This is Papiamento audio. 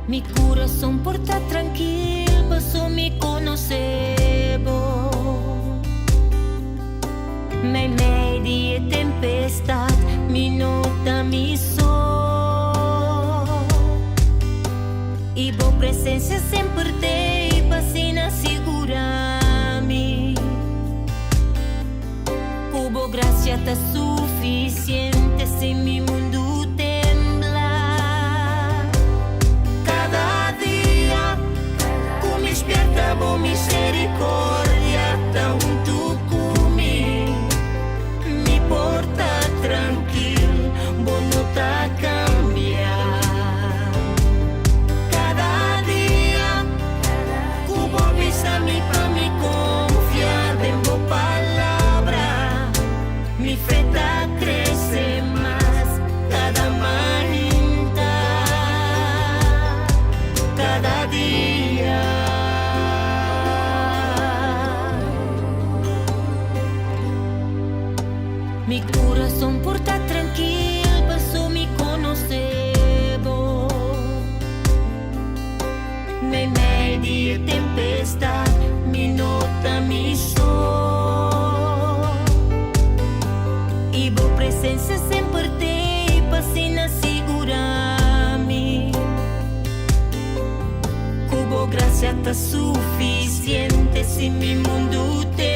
Mi kurason por ta trankil paso mi konosé bo. Meimei di e tempestat mi no ta mi so. I bo presensia semper t'ei pa asina sigurá mi. Ku bo grasia ta sufisiente si mi mundu tembla. Kada dia ku mi spierta bo misericordia ta huntu ku mi. Mi por ta trankil, bo no ta kambia. Kada dia ku bo bisa mi pa mi konfia den bo palabra, mi fe ta krese mas kada mainta, kada dia. Mi kurason por ta trankil paso mi konosé bo. Meimei di e tempestat mi no ta mi so. I bo presensia semper t'ei pa asina sigurá mi. Ku bo grasia ta sufisiente si mi mundu tembla.